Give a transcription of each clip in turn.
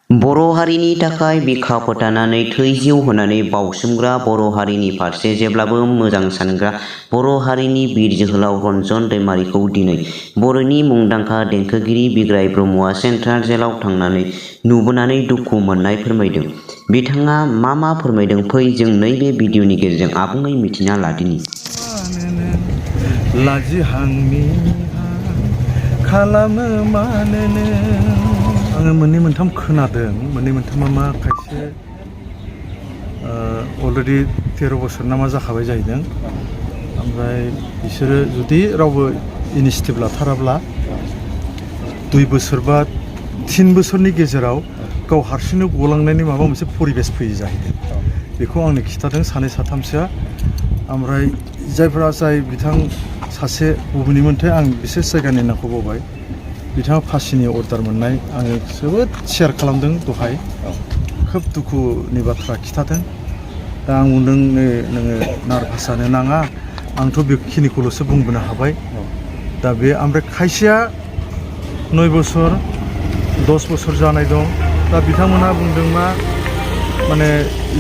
बर' हारिनि थाखाय बिखा फोथारनानै थै जिउ होनानै बावसोमग्रा बर' हारिनि फारसे जेब्लाबो मोजां सानग्रा बर' हारिनि बिर जोहोलाव रन्जन दैमारिखौ दिनै बर'नि मुंदांखा देंखोगिरि बिग्राय ब्रह्मआ सेन्ट्रेल जेलाव थांनानै नुबोनानै दुखु मोननाय फोरमायदों। बिथाङा मा फोरमायदों फै जों नैबे भिडिअनि गेजेरजों आबुङै मिथिना लादिनि। आङो मोननै मोनथाम खोनादों, मोननै मोनथामा मा खायसे अलरेडि 13 बोसोर नामा जाखाबाय जाहैदों। ओमफ्राय बिसोरो जुदि रावबो इनिसिएटिभ लाथाराब्ला 2 बोसोर बा 3 बोसोरनि गेजेराव गाव हारसिंनो गलांनायनि माबा मोनसे परिबेस फैयो जाहैदों। बेखौ आंनो खिथादों सानै साथामसोआ। ओमफ्राय जाय बिथां सासे बबेनिमोनथाय आं बिसेस जायगानि नामखौ बावबाय, बिथाङा फासिनि अर्डार मोननाय आङो जोबोद शेयार खालामदों दहाय। खोब दुखुनि बाथ्रा खिथादों। दा आं बुंदों नोङो नार्भास जानो नाङा, आंथ' बेखिनिखौल'सो बुंबोनो हाबाय। दा बे ओमफ्राय खायसेया 9 बोसोर 10 बोसोर जानाय दं। दा बिथांमोनहा बुंदों माने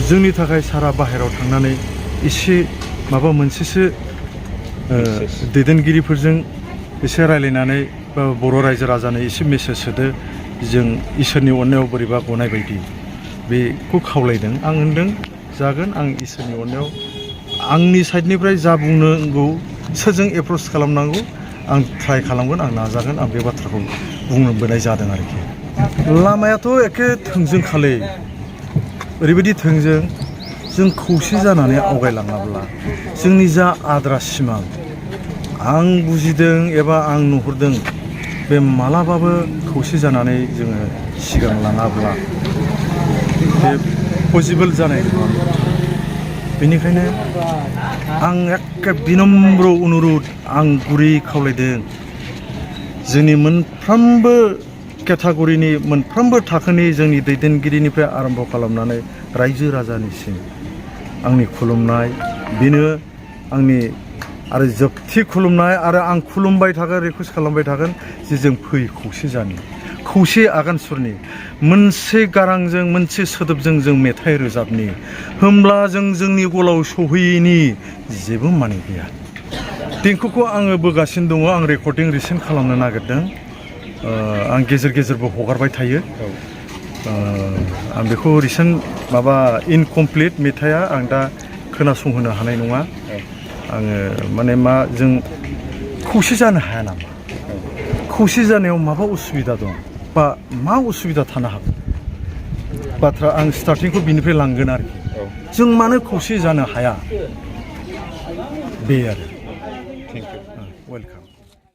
जोंनि थाखाय सारा बाहेरायाव थांनानै एसे माबा मोनसेसो दैदेनगिरिफोरजों एसे रायलायनानै बा बर' रायजो राजानो एसे मेसेज होदो, जों इसोरनि अननायाव बोरैबा गनाय बायदि बेखौ खावलायदों। आं होनदों जागोन, आं इसोरनि अननायाव आंनि साइडनिफ्राय जा बुंनांगौ, सोरजों एप्रच खालामनांगौ आं ट्राइ खालामगोन, आं नाजागोन। आं बे बाथ्राखौ बुंबोनाय जादों आरोखि। लामायाथ' एखे थोंजों खालै, ओरैबायदि थोंजों, जों खौसे जानानै आवगायलाङाब्ला जोंनि जा आद्रा सिमां आं बुजिदों एबा आं नुहुरदों, बे मालाबाबो खौसे जानानै जोङो सिगां लाङाब्ला बे पसिबोल जानाय नङा। बेनिखायनो आं एखे बिनम्र अनुर'ध, आं गुरै खावलायदों, जोंनि मोनफ्रोमबो केटागरिनि मोनफ्रोमबो थाखोनि जोंनि दैदेनगिरिनिफ्राय आरम्भ खालामनानै रायजो राजानिसिम आंनि खुलुमनाय बेनो, आंनि आरो जोबथि खुलुमनाय, आरो आं खुलुमबाय थागोन, रिकुवेस्ट खालामबाय थागोन जे जों फै खौसे जानि, खौसे आगान सुरनि, मोनसे गारांजों मोनसे सोदोबजों जों मेथाइ रोजाबनि, होमब्ला जों जोंनि गलाव सहैयैनि जेबो माने गैया। देंखोखौ आङो बोगासिनो दङ, आं रेकर्डिं रिसेन्ट खालामनो नागिरदों। आं गेजेर गेजेरबो हगारबाय थायो। आं बेखौ रिसेन्ट माबा इनकमप्लिट मेथाइआ आं दा खोनासंहोनो हानाय नङा। आङो माने जों खौसे जानो हाया नामा? खौसे जानायाव माबा उसुबिदा दं बा मा उसुबिदा थानो हागौ? बाथ्रा आं स्टार्टिंखौ बिनिफ्राय लांगोन आरोखि। जों मानो खौसे जानो हाया बे आरो।